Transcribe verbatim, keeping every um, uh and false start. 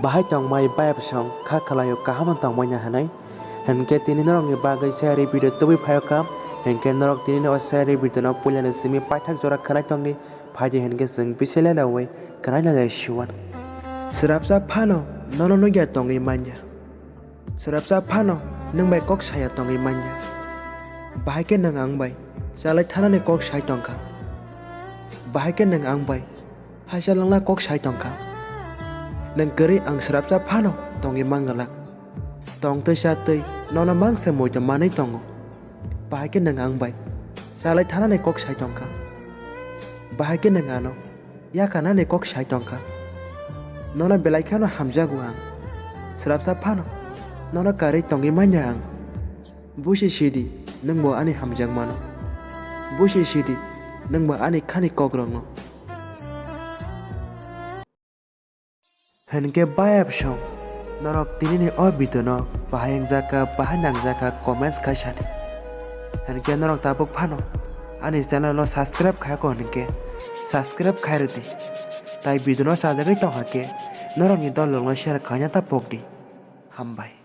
Bahai tongmai bayapsong kha khwlaio kaham tongmani hinwi. Hinkhe tini norokni bagwi sari video tubui phaio kha. Hinkhe norok tini o sari video no puilani simi paithak jora khwnai tongdi. Phaidi hinkhe chwng biselai laui khwnai lailai siwan. Swrapsa phano nono nukya tongwi manya. Swrapsa phano nwng bai kok saya tongwi manya. Bahai khe nwng ang bai chalai thanani kok sai tongkha. Bahai khe nwng ang bai haisa langna kok sai tongkha. Nwng kwrwi ang swrapsa phano tongwi mangwlak. Tongtwi chatwi nono mangsa muitu manwi tongo. Bahai khe nwng ang bai chalai thanani kok sai tongkha. Bahai khe nwng ano yakarnani kok sai tongkha. Nono belai kheno hamjago ang. Swrapsa phano nono karwi tongwi manya ang. Busi sidi, nwngbo ani hamjakmano. Busi sidi, nwngbo ani khani kokrokno. Hinkhe bayapsong, norok tinini o video no bahai wngjakha, bahai nangjakha comments khai sadi. Hinkhe norok tabuk phano ani channel no subscribe khayakho hinkhe subscribe khai rwdi. Tai video no chajagwi tongkha khe norokni dolrokno share khaina ta pokdi. Hambai.